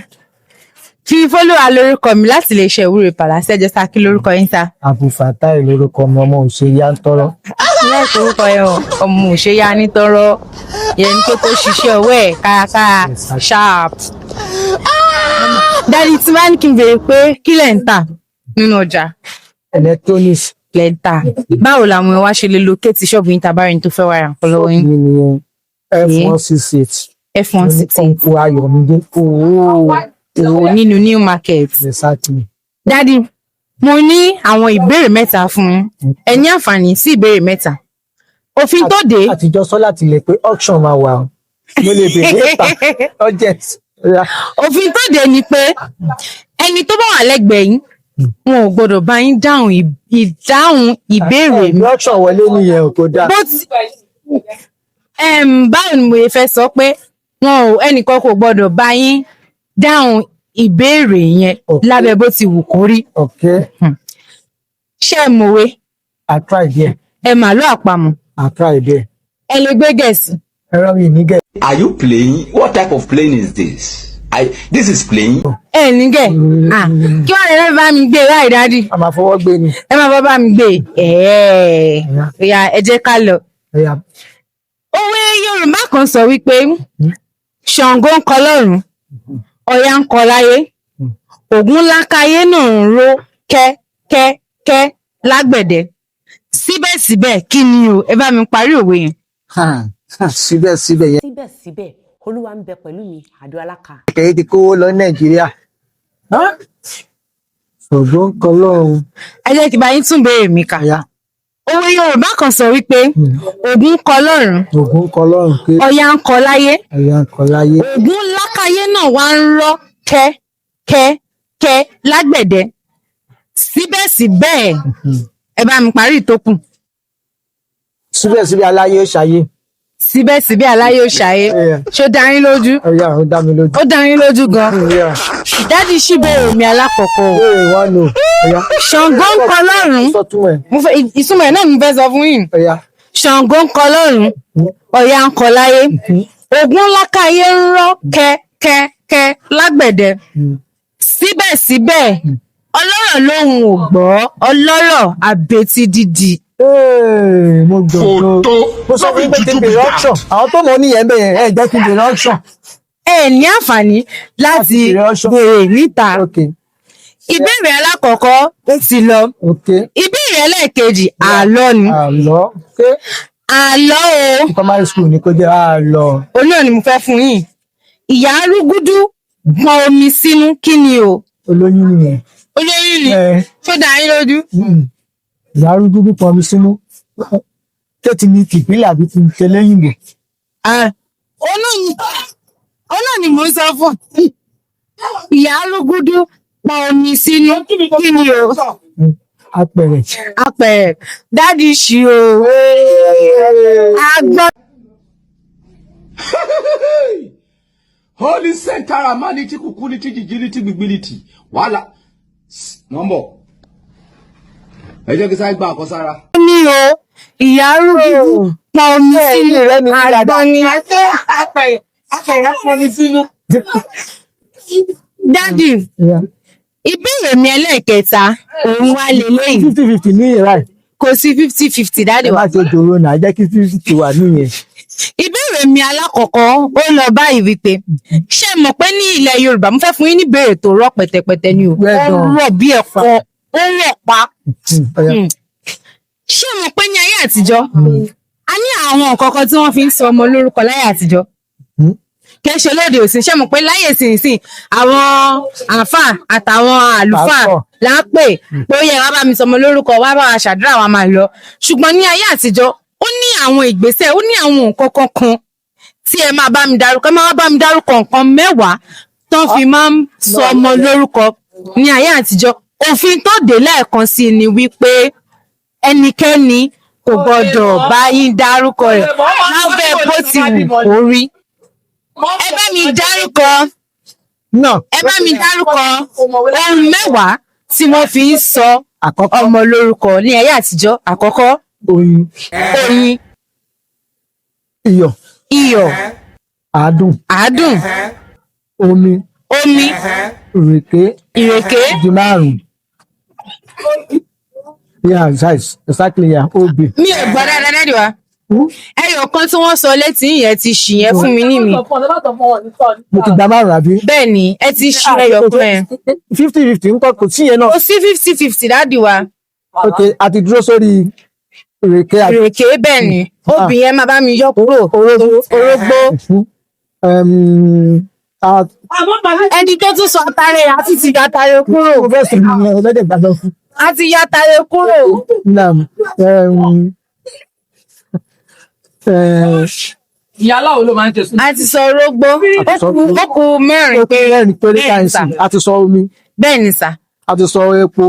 Fi fọ́lọ́wà lórúkọ mi láti iléeṣẹ́ Ìwúre Palace. Ẹ jẹ́ sà, kí lórúkọ yín sà? Abdulfatai lórúkọ mi, ọmọ òṣèré Yántọ́rọ́. Láìpẹ́ orúkọ yẹn o, ọmọ òṣèyá nítọrọ yẹn ní kó tó ṣiṣẹ́ ọwọ́ ẹ̀ kárakára sharp. Daddy, tí bá ní kí n béèrè pé kí lẹ̀ ń tà nínú ọjà? Electronics. Lẹ̀ ń tà. Báwo làwọn èèyàn wá ṣe lè locate ṣọ́ọ̀bù yín tàbá rẹ̀ tó fẹ́ wá ra nǹkan lọ́wọ́ yín? Mi nìyẹn, F168. F168. Ọ̀pọ̀ Ayọ̀mídé. Òwò nínú New Market. Exactly. Daddy, mo ní àwọn ìbéèrè mẹ́ta fún yín. Ẹ ní àǹfààní sí ìbéèrè mẹ́ta. Òfin tó dé. Àtijọ́ sọ láti lè pé auction máa wà o. Mo lè béèrè ìta urgent. Òfin tó dé ni pé ẹni tó bá wà lẹ́gbẹ̀ẹ́ yín, wọn ò gbọ́dọ̀ bá yín dáhùn ìdáhùn ìbéèrè mi. Auction wọlé nìyẹn o, kò dáa. Bó ti báwo ni mo ṣe fẹ́ sọ pé wọn ò, ẹnìkan kò gbọ́dọ̀ bá yín dáhùn ìbéèrè yẹn lábẹ́ bó ti wù kó rí. Ṣé ẹ mọ̀wé? I try there. Ẹ màlúù àpamọ̀? I try there. Ẹ lè gbé Gẹ̀ẹ́sì? Ẹ̀rọ mi ní gẹ̀. Are you playing? What type of playing is this? This is playing. Ẹ ní gẹ̀. Ah, kí wàá lè bá mi gbé láì daddy? A máa fọwọ́ gbé ni. Ẹ máa bá bá mi gbé. Ẹ̀ẹ́, ìyá, ẹ jẹ́ ká lọ. Òwe Yorùbá kan sọ wípé Ṣàngó ń kọ lọ́run, Ọya ń kọ láyé, Ògún lákàyé náà ń ró kẹ́kẹ́kẹ́ lágbẹ̀dẹ. Síbẹ̀síbẹ̀ kí ni o? Ẹ bá mi parí òwe yẹn. Síbẹ̀síbẹ̀ yẹn. Síbẹ̀síbẹ̀, Olúwa ń bẹ pẹ̀lú mi, àdó aláka. Kẹ̀kẹ́ ti kówó lọ Nàìjíríà. Ṣàngó ń kọ lọ́run. Ẹ jẹ́ kí n bá yín tún béèrè mi kà. Òwe Yorùbá kan sọ wípé Ògún kọ lọ́run, Ògún kọ lọ́run pé Ọya ń kọ láyé, Ọya ń kọ láyé. Ògún lákàyé náà wá ń rọ́ kẹ́kẹ́kẹ́ lágbẹ̀dẹ. Síbẹ̀síbẹ̀, ẹ bá mi parí ìtókù. Síbẹ̀síbẹ̀ aláyé ó ṣayé. Síbẹ̀síbẹ̀ aláyé ó ṣayé. Ṣó dá yín lójú? Ọya, ó dá mi lójú. Ó dá yín lójú gan. Daddy, ṣì béèrè mi alákọ̀ọ́kọ́ o. Béèrè wá nù. Ṣàngó ń kọ lọ́run. Mo fẹ́ ìtumọ̀ ẹ̀ náà ni mo fẹ́ sọ fún yín. Ṣàngó ń kọ lọ́run, Ọya ń kọ láyé, Ògún lákàyé ń rọ́ kẹ́kẹ́kẹ́ lágbẹ̀dẹ. Síbẹ̀síbẹ̀, ọlọ́rọ̀ lòun ò gbọ́, ọlọ́rọ̀ àbètí dídì. Mo gbọ̀ngàn. Mo sọ fún yín pé kí n bèrè auction. Àwọn tó mọ̀ níyẹn bẹ́ẹ̀ yẹn, ẹ jẹ́ kí n bèrè auction. Ẹ ní àǹfààní láti béèrè níta. Ìbéèrè alákọ̀ọ́kọ́ ó ti lọ. Ìbéèrè ẹlẹ́ẹ̀kejì, àlọ́ ni. Àlọ́. Àlọ́ o. Primary school ni kò jẹ́ àlọ́. Òun náà ni mo fẹ́ fún yín. Ìyá arúgúdú gbọn omi sínú, kí ni o? Olóyún nìyẹn. Olóyún ni. Ṣó dá yín lójú? Ìyá arúgúdú pọn omi sínú. Tó ti ní tìpínlẹ̀ àbí ti tẹlẹ́yìnbó. Òun náà ni mò ń sọ fún. Ìyá arúgúdú pọn omi sínú, kí ni o? Apẹ̀rẹ̀. Apẹ̀rẹ̀. Daddy, ṣì o. Agbọ́n. Holy Sentara manity kukulity jijility gbigbility. Wàhálà. Wọ́n bọ̀. Ẹ jẹ́ kí sáré gba àkọsára. Ní o. Ìyá arúgbó pọn omi sínú àgbọn ni. Daddy, ìbéèrè mi ẹlẹ́ẹ̀kẹta òun wá leléyìí. 50-50 ní ìyẹn báyìí. Kò sí 50-50, daddy Ẹ wa. má ṣe jòrò náà, jẹ́ kí 50 wà níyẹn. Ìbéèrè mi alákọ̀ọ́kọ́ ó lọ báyìí wípé, ṣé ẹ mọ̀ pé ní ilẹ̀ Yorùbá, mo fẹ́ fún yín ní ìbéèrè tó rọ̀ pẹ̀tẹ̀pẹ̀tẹ̀ ni o. Well Ó done. rọ̀ bí ẹ̀kọ, ó rọ̀ pa. Ọya. Ṣé o mọ̀ pé ní ayé àtijọ́, a ní àwọn nǹkan kan tí wọ́n fi ń sọ ọmọ lórúkọ láyé àtijọ́? Kì í ṣe lóde òsìn. Ṣé o mọ̀ pé láyé ìsinsìn, àwọn àáfàá àtàwọn àlùfáà Pásítọ̀. là ń pè pé ó yẹ wá bá mi sọmọ lórúkọ, wá bá wa ṣàdúrà, wa máa lọ. Ṣùgbọ́n ní ayé àtijọ́, ó ní àwọn ìgbésẹ̀, ó ní àwọn nǹkan kankan tí ẹ máa bá mi dárúkọ. Ẹ máa wá bá mi dárúkọ nǹkan 10 tó fi máa ń sọ ọmọ lórúkọ ní ayé àtijọ́. Òfin tó dé lẹ́ẹ̀kan sí ni wípé ẹnikẹ́ni kò gbọdọ̀ bá yín dárúkọ rẹ̀ lábẹ́ bó ti wù kó rí. Ẹ bá mi dárúkọ ẹ bá mi dárúkọ ohun 10 tí wọ́n fi ń sọ ọmọ lórúkọ ní ayé àtijọ́. Àkọ́kọ́. Oyin. Oyin. Iyọ̀. Iyọ̀. Àádùn. Àádùn. Omi. Omi. Ìrèké. Ìrèké. Di márùn. Yeah, yes, exactly, yeah. Obì. Mi ò gbọ́ dáadáa, daddy wa. Ẹyọ kan tí wọ́n sọ létí yẹn ti ṣì yẹn fún mi ní mi. Mo ti gba márùn àbí? Bẹ́ẹ̀ ni, ẹ ti ṣí ẹyọ kan yẹn. 50-50 ńkọ́? Kò sí yẹn náà. Kò sí 50-50, daddy wa. Ok, a ti dúró sórí ìrèké àti. Ìrèké, bẹ́ẹ̀ ni. Obì yẹn máa bá mi yọ kúrò. Orógbó. Ẹni tó tún sọ atare, àti ti yọ atare kúrò. Mo fẹ́ sọ ìyẹn ọlọ́dẹ̀ gbàgbọ́ fún. A ti yọ atare kúrò. Naam. Ìyá aláwo ló máa ń ṣe sùn. A ti sọ orógbó. Ó kù mẹ́rin péré. Mẹ́rin péré. Bẹ́ẹ̀ ni sà. Káyìsì. A ti sọ omi. Bẹ́ẹ̀ ni sà. A ti sọ epo.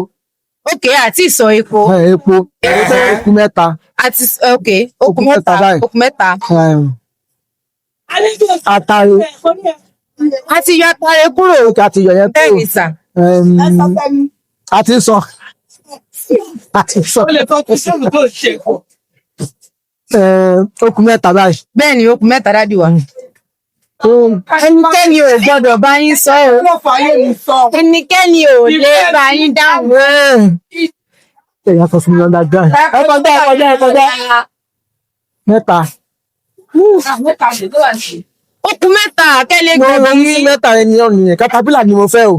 Ok, àti sọ epo. Epo. Epo mẹ́ta. Àti ok, ó kù mẹ́ta. Báyìí. Ó kù mẹ́ta. Atare. A ti yọ atare kúrò. Ok, a ti yọ yẹn kúrò. Bẹ́ẹ̀ ni sà. A ti sọ. A ti sọ. Ó lè tọ́ kí sóòrù tó ṣe kù. Ó kù mẹ́ta báyìí. Bẹ́ẹ̀ ni, ó kù mẹ́ta, daddy wa. Ẹnikẹ́ni ò gbọ́dọ̀ bá yín sọ o. Ẹnikẹ́ni ò lè bá yín dáhùn. Ẹ̀yà sọ fún mi underground. Ẹ kọjá, ẹ kọjá, ẹ kọjá. Mẹ́ta. Ó kù mẹ́ta kẹ́lẹ́ Mo gbọ́dọ̀ ní mẹ́ta ẹni ọ̀nìyàn nìyẹn. Katapila ni mo fẹ́ o.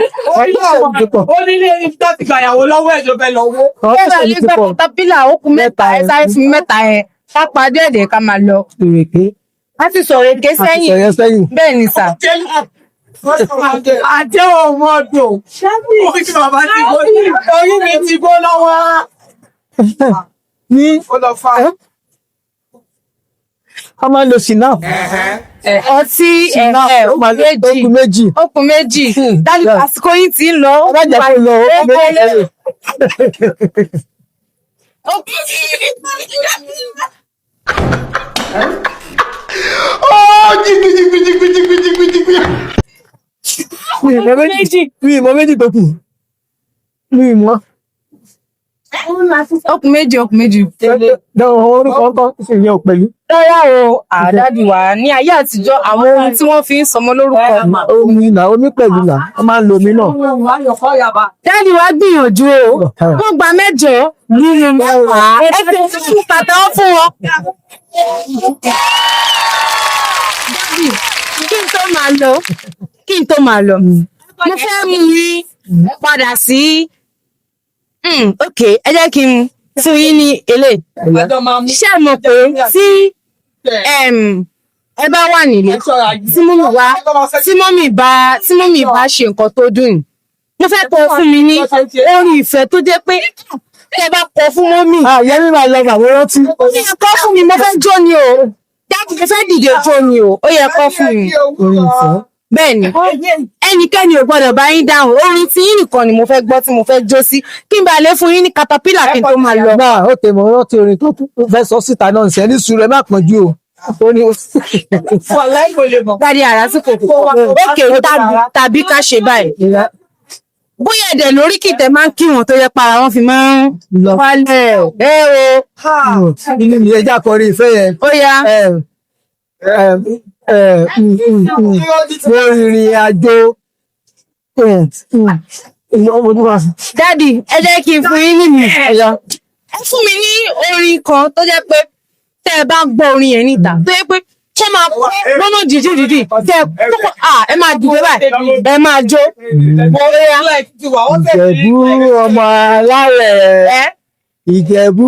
Ó ní ilé tó ti gbàyàwó lọ́wọ́ ẹ̀ ló fẹ́ lọ wó. Ẹ bá lè gba katapila. Ó kù mẹ́ta, ẹ sáré fún mi mẹ́ta yẹn. Ká pàdé ẹ̀dẹ̀ ká máa lọ. Ìrèké. A ti sọ̀rọ̀ èké A ti sẹ́yìn. sọ̀rọ̀ yẹn sẹ́yìn. Bẹ́ẹ̀ ni sà. Àjẹ́ òun ọdún. Orí bàbá ti gbó. Orí mi ti gbó lọ́wọ́. Ní a máa ń lo sinap. Ọtí ẹ̀ Ó kù méjì. Ó kù méjì. Daddy, àsìkò yín ti ń lọ. Ó Má jẹ́ kó lọ, ó kù méjì. Ó kù Oh, jiggy, jiggy, jiggy, jiggy, jiggy, jiggy. Mi ì mọ méjì. Mi ì mọ méjì tó kù. Mi ì mọ. Ó kù méjì, ó kù méjì. Dáwọn orúkọ ńkọ́ sì yẹn ò pẹ̀lú. Rárá o, àdádì wa, ní ayé àtijọ́, àwọn ohun tí wọ́n fi ń sọmọ lórúkọ. Omi náà, omi pẹ̀lú náà, wọ́n máa ń lo omi náà. Daddy wa gbìyànjú o. Wọ́n gba 8 nínú 10. Ẹ fi fún pàtẹ́wọ́ fún wọn. Daddy, kí n tó máa lọ, kí n tó máa lọ, mo fẹ́ mú yín padà sí. Ok, ẹ jẹ́ kí n fún yín ní eléyìí. Ṣé ẹ mọ̀ pé tí ẹ bá wà nílé, tí mummy wá, tí mummy bá ṣe nǹkan tó dùn yín, mo fẹ́ kọ fún mi ní orin ìfẹ́ tó jẹ́ pé tẹ́ bá kọ fún mummy. Yẹmí máa lọ bàbá rántí. Ó yẹ kọ fún mi, mo fẹ́ jó ni o. Dáàbò, mo fẹ́ dìde jó ni o. Ó yẹ kọ fún mi. Orin ìfẹ́. Bẹ́ẹ̀ ni, ẹnikẹ́ni ò gbọ́dọ̀ bá yín dáhùn. Orin tí yín nìkan ni mo fẹ́ gbọ́ tí mo fẹ́ jó sí, kí n bá lè fún yín ní katapila kí n tó máa lọ. Náà ó tẹ mọ rántí orin tó fẹ́ sọ síta náà ṣe ní sùúrù, ẹ má pọ̀njú o. Ó ní Daddy, àràsìkò. Ókè, tàbí ká ṣe báyìí. Bóyá ẹ̀dẹ̀ lórí kìtẹ̀ máa ń kí wọn tó yẹ para wọn fi máa ń wálẹ̀ ẹ o. Inú mi ẹja kọrin ìfẹ́ yẹn. Ó yá. Mo rìnrìn àjò. Daddy, ẹ jẹ́ kí n fún yín nìyí. Ẹ fún mi ní orin kan tó jẹ́ pé tẹ́ ẹ bá gbọ́ orin yẹn níta tó jẹ́ pé ṣé máa kọ́ lọ́nà jíjìn dídì tẹ́ ẹ tó kọ́ à ẹ máa dìde báyìí ẹ máa jó. Ìjẹ̀bú ọmọ alárẹ̀. Ìjẹ̀bú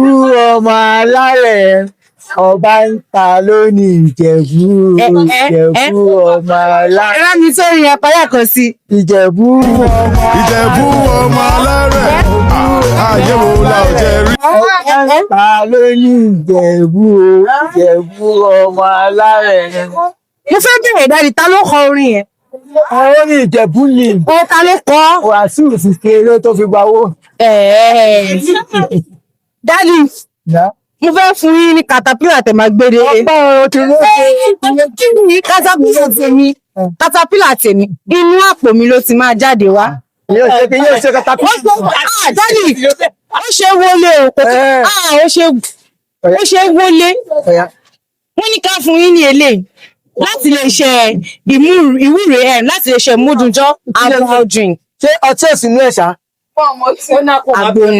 ọmọ alárẹ̀. Ọba ń ta lónìí Ìjẹ̀bú. Ìjẹ̀bú ọmọ alárẹ̀. Ẹ bá mi tó orin yẹn padà kan sí. Ìjẹ̀bú ọmọ Ìjẹ̀bú ọmọ alárẹ̀ ayé wo la ò jẹ rí. Ọba ń ta lónìí Ìjẹ̀bú. Ìjẹ̀bú ọmọ alárẹ̀. Mo fẹ́ bẹ̀rẹ̀ Daddy, ta ló kọ orin yẹn? Àwọn ní Ìjẹ̀bú ni. Ó ta ló kọ? Wàsíù sì kéré tó fi gbawó. Daddy, mo fẹ́ fún yín ní katapila tẹ̀ máa gbé dé. Ọgbọ́n ọ̀rọ̀ ti ló Kí ni katapila tèmi? Katapila tèmi inú àpò mi ló ti máa jáde wá. Yóò ṣe katapila. Ah, Daddy, ó ṣe wọlé o kò tó ah ó ṣe wọlé. Wọ́n ní ká fún yín ní eléyìí láti lè ṣe ìwúre ẹ̀ láti lè ṣe múdùnjọ́ alcohol drink. Ṣé ọtí ò sínú ẹ̀ ṣá? Àgbo ni.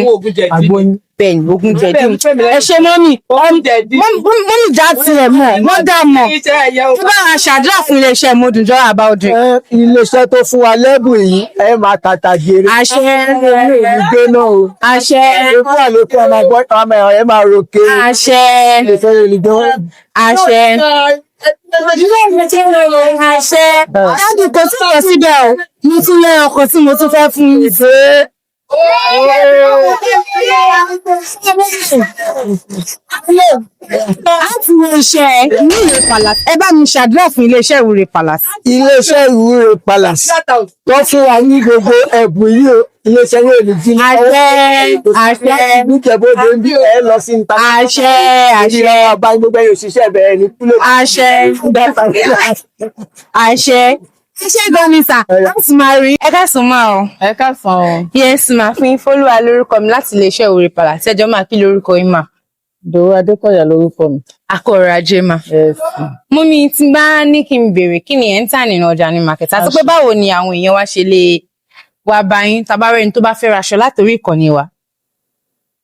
Àgbo ni. Bẹ́ẹ̀ni, ogun jẹ̀dí. Ẹ ṣe mọ́mì, mọ́mì já tirẹ̀ mọ̀, wọ́n dá mọ̀. Tí bá a ṣàdúrà fún iléeṣẹ́ Mọ́dúnjọ́ about drink. Iléeṣẹ́ tó fún wa lẹ́bùn yìí, ẹ máa tàtà jèrè. Àṣẹ. Ìgbé náà o. Àṣẹ. Èkó àlékún ọmọ ẹgbọ́n ọmọ ẹ̀ máa roke. Àṣẹ. Iléeṣẹ́ yóò lè gbé wọn. Àṣẹ. Àṣẹ. Daddy kò tí lọ síbẹ̀ o. Mo tún lẹ́ ọkọ̀ tí mo tún fẹ́ fún yín. Láti iléeṣẹ́ Ìwúre Palace, ẹ bá mi ṣàdúrà fún iléeṣẹ́ Ìwúre Palace. Iléeṣẹ́ Ìwúre Palace tó fún wa ní gbogbo ẹ̀bùn yìí o. Iléeṣẹ́ yóò lè jí ní Àṣẹ. Àṣẹ. Níjẹ̀bọ́dé ń bí ẹ lọ sí níta. Àṣẹ. Àṣẹ. Ìlera ọba gbogbo ẹ̀yìn òṣìṣẹ́ bẹ̀rẹ̀ ní kúlò. Àṣẹ. Àṣẹ. Ṣé gan ni sà? Láti máa rí. Ẹ káàsán máa o. Ẹ káàsán o. Yes ma, fún Fọlúwa lórúkọ mi láti iléeṣẹ́ Ìwúre Palace. Ẹjọ́ máa kí lórúkọ yín mà. Dòwú Adékọ̀yà lórúkọ mi. Akọ̀rọ̀ ajé mà. Yes. Mọ́mí tí bá ní kí n béèrè kí ni ẹ̀ ń tà nínú ọjà ní market àti pé báwo ni àwọn èèyàn wa ṣe lè wá bá yín tàbá rẹ́ni tó bá fẹ́ raṣọ látòrí ìkànnì wa.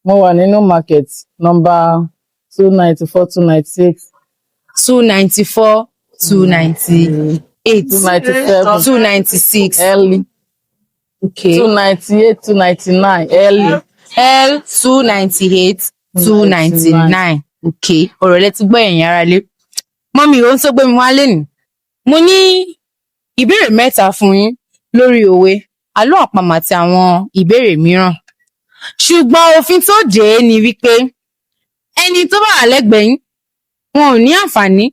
Mo wà nínú market number 294, 296. 294, 298, 297. 296. Early. Okay. 298, 299 early. L 298, 299. Okay. Ọ̀rọ̀ lẹ ti gbọ́ ẹ̀yin ará lé. Mọ́mí, ohun tó gbé mi wá lénìí. Mo ní ìbéèrè mẹ́ta fún yín lórí òwe, àlọ́ àpamọ̀ àti àwọn ìbéèrè mìíràn. Ṣùgbọ́n òfin tó dé ni wípé ẹni tó bá wà lẹ́gbẹ̀ẹ́ yín, wọn ò ní àǹfààní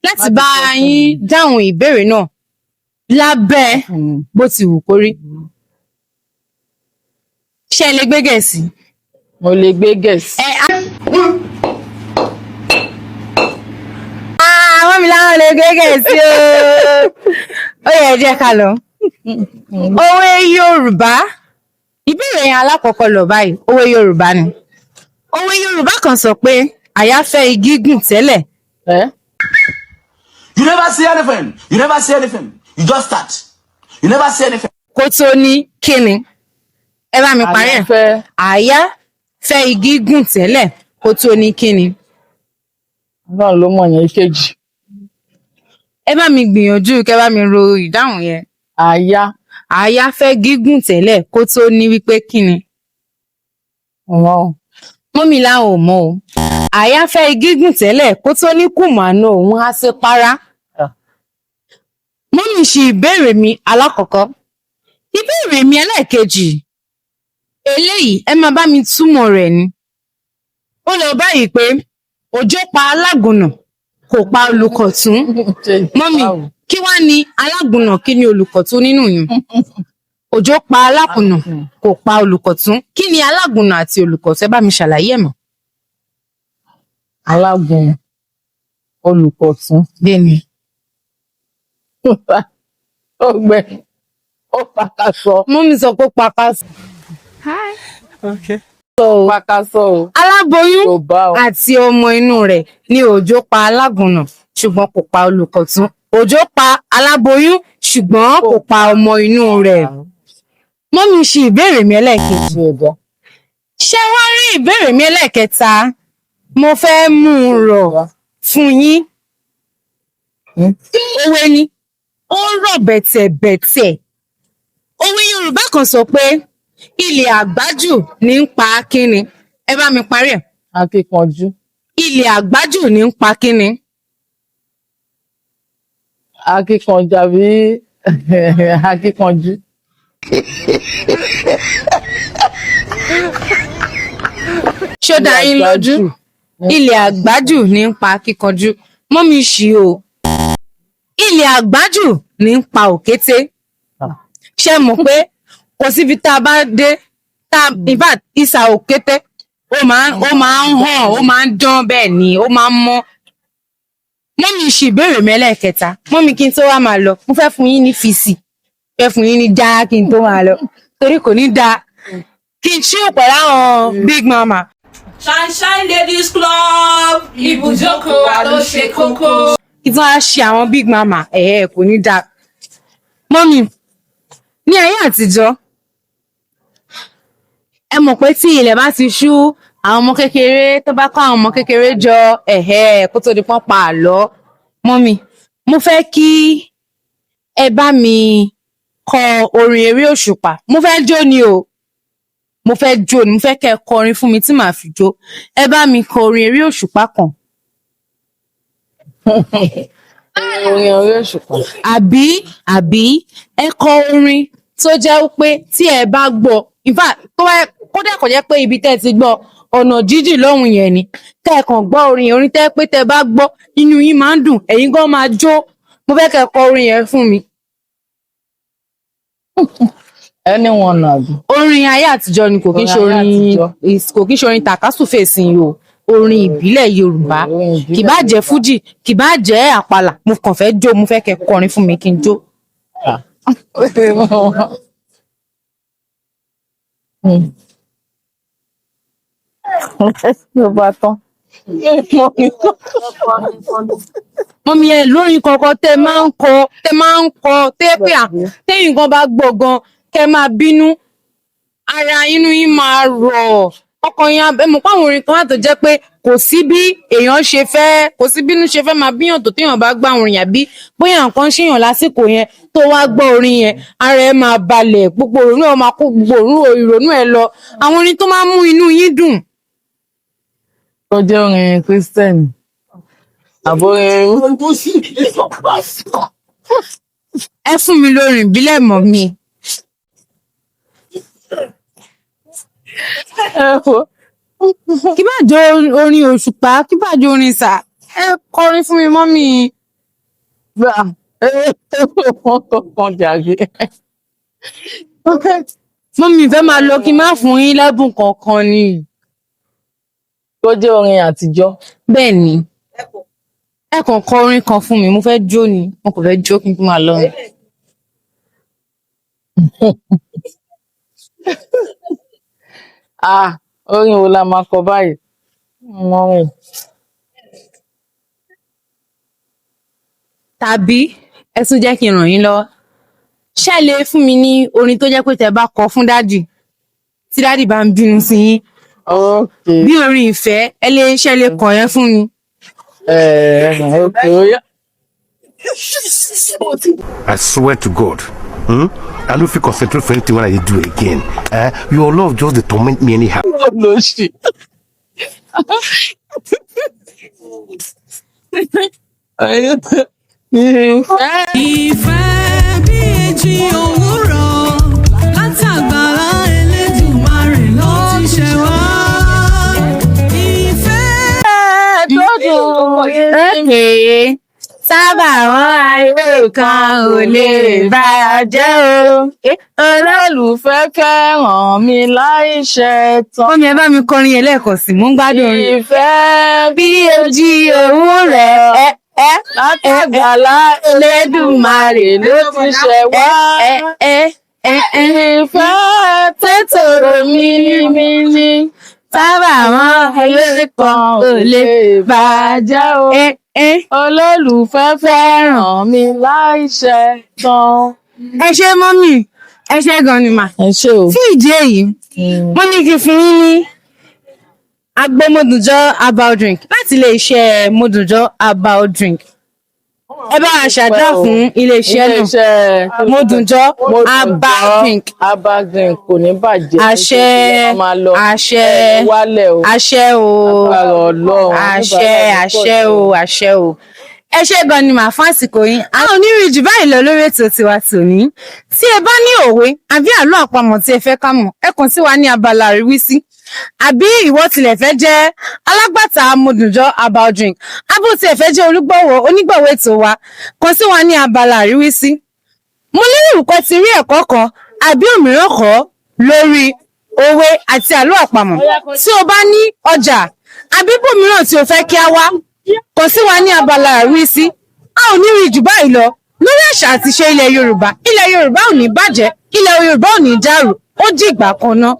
láti bá yín dáhùn ìbéèrè náà lábẹ́ bó ti wù kó rí. Ṣé ẹ lè gbé Gẹ̀ẹ́sì? Mo lè gbé Gẹ̀ẹ́sì. Àwọn mi láwọn lè gbé Gẹ̀ẹ́sì o. Ó yẹ ẹ jẹ́ ká lọ. Òwe Yorùbá. Ìbéèrè yẹn alákọ̀ọ́kọ́ lọ báyìí, òwe Yorùbá ni. Òwe Yorùbá kan sọ pé àyà fẹ́ igi gùn tẹ́lẹ̀. You never see anything. You never see anything. You just start. You never see anything. Kó tó ní kíni? Ẹ bá mi parí ẹ̀. Àyà fẹ́ igi gùn tẹ́lẹ̀ kó tó ní kíni? Ọlọ́run ló mọ̀ yẹn ìkejì. Ẹ bá mi gbìyànjú kẹ́ bá mi ro ìdáhùn yẹn. Àyà. Àyà fẹ́ gígùn tẹ́lẹ̀ kó tó ní wípé kíni? Mọ́mí làwọn ò mọ̀ o. Àyà fẹ́ gígùn tẹ́lẹ̀ kó tó ní kùmọ̀ àná òun á sí para. Mọ́mí ṣe ìbéèrè mi alákọ̀ọ́kọ́. Ìbéèrè mi ẹlẹ́ẹ̀kejì. Eléyìí ẹ máa bá mi túmọ̀ rẹ̀ ni. Ó lọ báyìí pé òjò pa alágùnà kò pa olùkọ̀tún. Mọ́mí, kí wá ní alágùnà kí ni olùkọ̀tún nínú yìí? Òjò pa alágùnà kò pa olùkọ̀tún. Kí ni alágùnà àti olùkọ̀tún? Ẹ bá mi ṣàlàyé ẹ̀ mọ̀. Alágùn olùkọ̀tún. Bẹ́ẹ̀ni. Ọgbẹ Ó pakasọ. Mummy sọ pé ó pakasọ. Okay. Pakasọ o. Aláboyún Kò bá o. àti ọmọ inú rẹ̀ ni òjò pa alágúnnà, ṣùgbọ́n kò pa olùkọ̀tún. Òjò pa aláboyún, ṣùgbọ́n kò pa ọmọ inú rẹ̀. Mummy, ṣe ìbéèrè mi ẹlẹ́ẹ̀kejì. Ṣé wá rí ìbéèrè mi ẹlẹ́ẹ̀kẹta? Mo fẹ́ mú un rọ̀ fún yín. Òwe ni, ó rọ̀ bẹ̀tẹ̀bẹ̀tẹ̀. Òwe Yorùbá kan sọ pé ilẹ̀ àgbájù ní ń pa kíni. Ẹ bá mi parí ẹ̀. Akíkanjú. Ilẹ̀ àgbájù ní ń pa kíni. Akíkanjú àbí akíkanjú. Ṣó dá yín lójú? Ilẹ̀ àgbájù ní ń pa akíkanjú. Mummy, ṣì o. Ilẹ̀ àgbájù ní ń pa òkété. Ṣé mọ̀ pé kò síbi tá a bá dé tá, in fact, ìsà òkété ó máa ń hàn, ó máa ń dán, bẹ́ẹ̀ ni ó máa ń mọ́. Mummy, ṣì ìbéèrè mi ẹlẹ́ẹ̀kẹta. Mummy, kí n tó wá máa lọ, mo fẹ́ fún yín ní fìsì, fẹ́ fún yín ní já kí n tó máa lọ, torí kò ní dáa kí n ṣí pẹ̀lú àwọn big mama. Sunshine Ladies Club, ibùjókòó wa ló ṣe kókó. Kí tí wọ́n á ṣe àwọn big mama ẹ̀ẹ́, kò ní dáa. Mummy, ní ayé àtijọ́, ẹ mọ̀ pé tí ilẹ̀ bá ti ṣú, àwọn ọmọ kékeré tó bá kó àwọn ọmọ kékeré jọ, ẹ̀hẹ́, kó tó di pọ́n pa àlọ́. Mummy, mo fẹ́ kí ẹ bá mi kọ orin eré òṣùpá. Mo fẹ́ jó ni o, mo fẹ́ jó ni. Mo fẹ́ kẹ́ ẹ kọrin fún mi tí màá fi jó. Ẹ bá mi kọ orin eré òṣùpá kan. Orin orí òṣùpá. Àbí ẹ kọ orin tó jẹ́ pé tí ẹ bá gbọ́, in fact, tó bá kódà kò jẹ́ pé ibi tẹ́ ẹ ti gbọ́ ọ̀nà jíjìn lọ́hùn yẹn ni, tẹ́ ẹ kàn gbọ́ orin yẹn, orin tẹ́ pé tẹ́ ẹ bá gbọ́, inú yín máa ń dùn, ẹ̀yin gan máa jó. Mo fẹ́ kẹ́ ẹ kọ orin yẹn fún mi. Anyone àbí? Orin ayé àtijọ́ ni, kò kí ń ṣe Orin ayé orin àtijọ́. kò kí ń ṣe orin tàkásùfèsì o, orin ìbílẹ̀ Yorùbá. Orin ìbílẹ̀ Kì bá jẹ́ fújì, kì bá jẹ́ àpàlà, mo kàn fẹ́ jó. Mo fẹ́ kẹ́ ẹ kọrin fún mi kí n jó. Yorùbá. Ló bá tán. Mummy, ẹ lórin kankan tẹ máa ń kọ tẹ́ pé à tẹ́yìn kan bá gbọ́ gan, kẹ́ máa bínú, ara inú yín máa rọ̀, ọkàn yín ẹ mọ̀ pé àwọn orin kan wà tó jẹ́ pé kò sí bí èèyàn ṣe fẹ́, kò sí bínú ṣe fẹ́ máa bíyàn tó, téèyàn bá gbọ́ àwọn orin, àbí bóyá nǹkan ṣèyàn lásìkò yẹn, tó wá gbọ́ orin yẹn, ara ẹ máa balẹ̀, gbogbo ìrònú ẹ máa kó gbogbo ìrònú ẹ lọ. Àwọn orin tó máa ń mú inú yín dùn. Tó jẹ́ orin Christian. Àbórin. Ẹ fún mi lórin ìbílẹ̀, mummy. Ẹ wo. Kí bá jọ orin òṣùpá, kí bá jọ orin sà, ẹ kọrin fún mi, mummy. Gbà wọ́n kọ̀ọ̀kan jàre. Mummy, fẹ́ máa lọ, kí n má fún yín lẹ́bùn kankan ni. Tó jẹ́ orin àtijọ́. Bẹ́ẹ̀ ni, ẹ kàn kọ orin kan fún mi. Mo fẹ́ jó ni, mo kàn fẹ́ jó kí n tó máa lọ. Ah, orin wo la máa kọ báyìí? Mo rìn. Tàbí ẹ tún jẹ́ kí n ràn yín lọ́wọ́. Ṣé ẹ lè fún mi ní orin tó jẹ́ pé tẹ́ bá kọ fún daddy, tí daddy bá ń bínú sí yín, bí orin ìfẹ́, ẹ lè ṣe lè kọ yẹn fún mi? Okay, ó yá. I swear to God, I no fit concentrate for anything when I dey do again. Eh? Your love just dey torment me anyhow. Olóṣì. Ìfẹ́. Ìfẹ́ bí èjì òwúrọ̀, látàgbàlá Elédùmarè ló ti ṣẹ̀ wá. Ìfẹ́. Tó dùn. Okay. Sábà wọn ayé kan ò lè bá a jẹ́ o. Olólùfẹ́ fẹ́ràn mi láì ṣe tán. Mummy, ẹ bá mi kọrin yẹn lẹ́ẹ̀kan sí, mò ń gbádùn orin. Ìfẹ́ bí ojí òwúrọ̀ ẹ ẹ látàgbàlá Elédùmarè ló ti ṣẹ̀ wá. Ẹ ẹ. Ìfẹ́ tètòrò mímímí sábà mọ́ ẹlẹ́kan ò lè bàjẹ́ o. Olólùfẹ́ fẹ́ràn mi láìṣẹ̀ tán. Ẹ ṣé mọ́mì, ẹ ṣé gan ni mà. Ẹ ṣé o. Fún ìdí èyí, wọ́n ní kí n fún yín ní agbo Mọ́dùnjọ́ herbal drink láti ilé-iṣẹ́ Mọ́dùnjọ́ herbal drink. Ẹ bá wa ṣàdúrà fún ilé-iṣẹ́ náà. Mọ́dùnjọ́ herbal drink. Herbal drink kò ní bàjẹ́. Àṣẹ, àṣẹ, ẹ wálẹ̀ o. Àṣẹ o. Agbára Ọlọ́run. Àṣẹ, àṣẹ o, àṣẹ o. Ẹ ṣé gan ni màá fún àsìkò yín. A ò ní rí jù báyìí lọ lórí ètò tiwa tòní. Tí ẹ bá ní òwe àbí àlọ́ àpamọ̀ tí ẹ fẹ́ ká mọ̀, ẹ kàn sí wa ní abala àríwísí. Àbí ìwọ tilẹ̀ fẹ́ jẹ́ alágbàtà Mọ́dùnjọ́ herbal drink, abó tí ẹ fẹ́ jẹ́ olùgbọ̀wọ́ onígbọ̀wọ́ ètò wa, kàn sí wa ní abala àríwísí. Mo lérò wípé ti rí ẹ̀kọ́ kan àbí òmíràn kọ́ lórí òwe àti àlọ́ àpamọ̀. Tí o bá ní ọjà àbí ibòmíràn tí o fẹ́ kí a wá, kàn sí wa ní abala àríwísí. A ò ní rí jù báyìí lọ lórí àṣà àti ìṣe ilẹ̀ Yorùbá. Ilẹ̀ Yorùbá ò ní bàjẹ́, ilẹ̀ Yorùbá ò ní dàrú, ó dìgbà kan ná.